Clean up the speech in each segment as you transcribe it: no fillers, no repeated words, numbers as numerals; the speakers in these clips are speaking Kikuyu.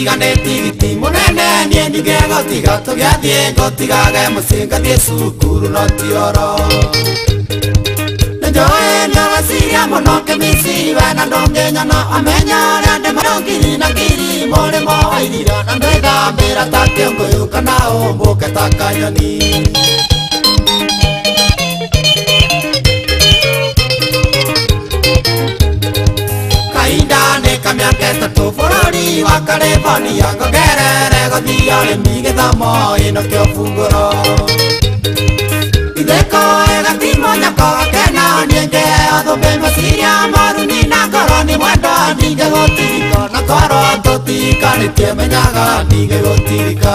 Tũtigane tigiti mũnene niĩ ningĩgũtiga tũgĩathiĩ ngũtigage mũciĩ ngathiĩ cukuru no ti oro. Nĩnjũĩ nĩũreciria mũno kĩmici we na ndũngĩnyona amenya ũrĩa ndĩmaro ngiri na ngiri mũrĩmo wa iria na ndwĩthambĩra ta kĩũngũyũ kana ũmbũke ta kanyoni. Kamiaka ĩtatũ bũrũri wa California ngongerere gũthiĩ ũrĩmi gĩthomo ĩno kĩo bungũro. Itheko ĩgatimo nyako gakena niĩ ngĩheo thũmbĩ meciria moru nina ngoro nĩ mwendwa ndingĩgũtirika na korwo tũtikanĩtie menyaga ndingĩgũtirika.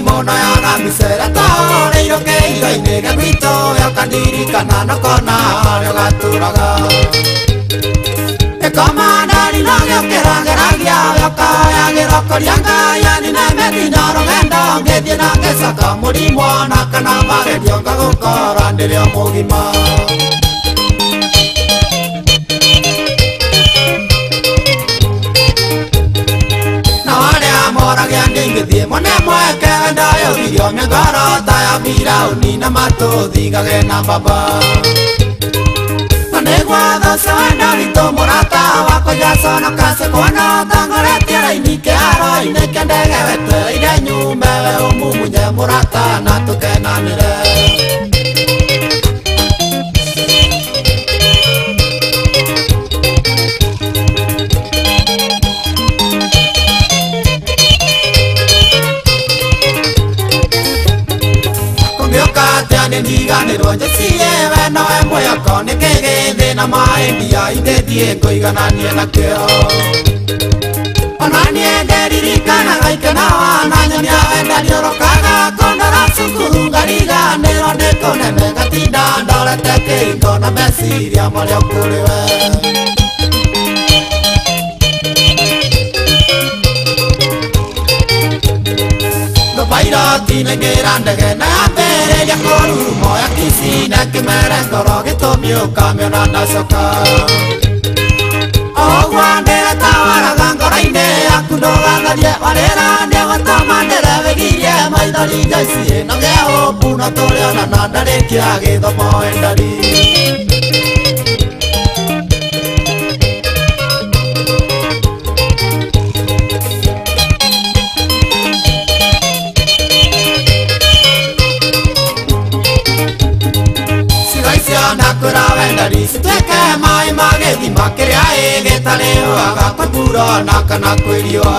Mono yaga micere tũhũrĩirwo kĩhiro-inĩ gĩa gwitũ yokandirikana na kona harĩa gatũraga. Ĩkoma ndari no gĩũkĩra ngeragia yokaoyagĩrwo kũria Ngai nemethina rũgendo ngĩthiĩ na ngĩcoka mũrimũ na kana magerio ngagũkora ndĩrĩ o mũgima. Moragia ndingĩthiĩ mone mweke wendo ũyũ mĩngoro ta ya Firaũni na matũthigage na baba. Na nĩguo thũcio wendo witũ mũrata wakwa njaconoka cikuona ũtongoretie raini kĩharo-inĩ kĩa ndege wetereire nyume we ũmumunye mũrata na tũkenanĩre. Nĩndiganĩrwo njĩcirie we nowe mwĩhoko nĩkĩ gĩthĩ na maendia ingĩthiĩ ngũigananie nakĩo. Ona niĩ ngĩririkanaga ikeno na nyonia wenda ndiũrũkaga kũndora cukuru ngariganĩrwo nĩ kũnene ngatinda ndorete kĩhingo na meciria marĩa kũrĩ we. Pairoti nĩngĩra ndege na yambĩrĩria kũrumo ya Kisii na kĩmere ngoro gĩtũmi ũkamĩona ndacoka. Oũguo ndĩretawaraga ngoro-inĩ yaku ndũgatharie warĩra nĩgũtũma ndĩre wĩgirie maithori Joyce ĩno ngĩe hope no tũrĩonana ndarĩkia gĩthomo endari. Ndakwĩra wendani cituĩke maĩ ma gĩthima kĩrĩa ĩgĩtarĩũaga kwĩ mbura na kana kwĩ riũa.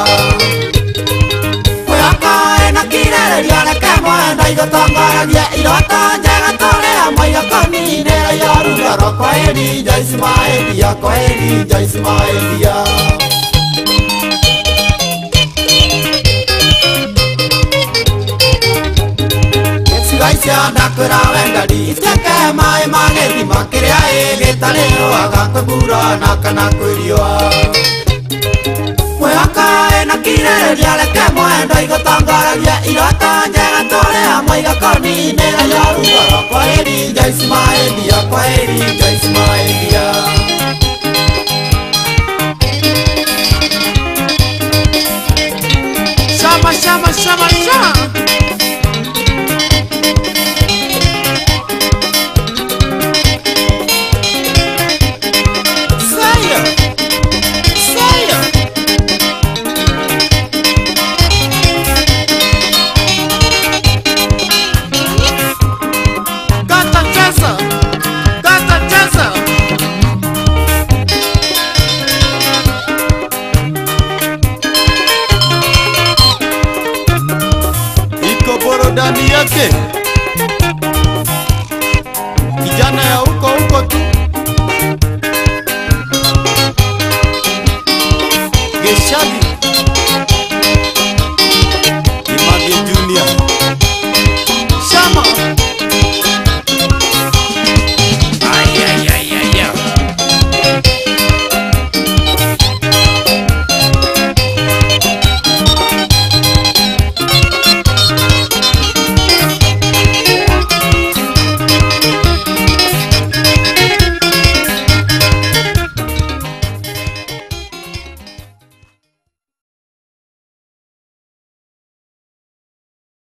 Mwĩhoko ĩna kirĩrĩria reke mwenda igũtongoragie iroto njega tũrĩ hamwe igakũninĩra ioru ngoro kwaheri Joyce Maendia kwaheri Joyce Maendia. Icio ndakwĩra wendani ituĩke maĩ ma gĩthima kĩrĩa ĩgĩtarĩũaga kwĩ mbura na kana kwĩ riũa. Mwĩhoko ĩna kirĩrĩria reke mwendo igũtongoragie iroto njega tũrĩ hamwe igakũninĩra ioru ngoro kwaheri Joyce Maendia kwaheri Joyce Maendia. Shama shama shama shama. Burudani yake.